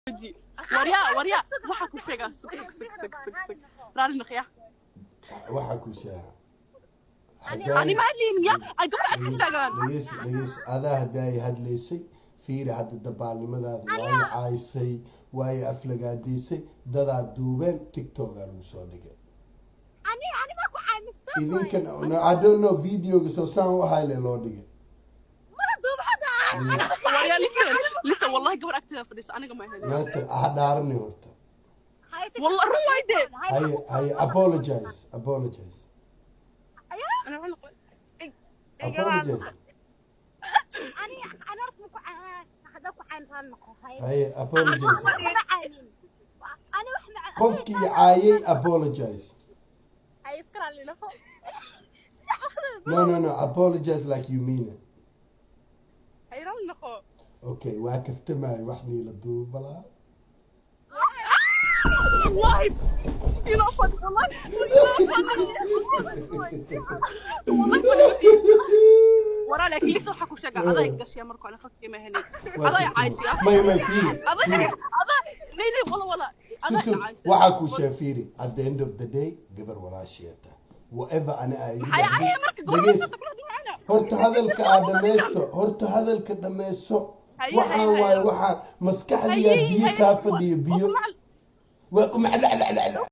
Weydii. Waryaa, waryaa, waxaa ku sheegaa. Sug, sug, sug, sug, sug, sug, raali noqya. Waxaa ku sheega. Ani ma hadlaynin ya, ay gabadha agtiis taagan. Dhegeys, dhegeys. Adaa haddaay hadlaysay. Fiiri hadda, dabaalnimadaada waayo caaysay, waayo aflagaadaysay, dadaa duubeen, TikTokaa lagu soo dhigay. Ani baa ku caymista. Idinkan, no, I don't know, videoga soo saan u hayle loo dhigay. Mala duuba hadda. Waryaa, listen, listen, wallahi gabar agteeda fadhiisa, aniga ma ahayn. Naagta ha dhaarani horta. Wallah, run waay dee. Haye, haye, apologize, apologize. Ana waxaan noqon Apologize. Ani horta ma ku hadda ku cayn, raan noqo, haye. Haye, apologize. Ma caynin ani, wax ma. Qofkii caayay, apologize. Hay, iska raali noqo. No, no, no, apologize like you mean it. Hay, raali noqo. Okay, waa kaftamaayo, wax niila duubalaa. Wallahi you know funny, wallahi you know funny, wallahi funny. Waraa, laakiin lisa, waxaa ku sheegaa, adaa gashiya marka ana khadkii ma ahayn, adaa caaysiya. May, may, fiiri. Adaa Fiiri. Adaa leyli, wala wala adaa Sug, sug. caaysiya. Waxaa kuu sheeg, fiiri, at the end of the day gabar walaashiya tahay, whatever ani aa igu Maxay dhahday. caayaya marka gabar? Dhegeys. Meesha kula ducayna. Horta hadalka aad dhamaysto, horta hadalka dhamayso. Haye, waxaan haye, waaye haye. waxaan maskaxdiyaa biyo kaa fadhiyo biyo. Macal waa.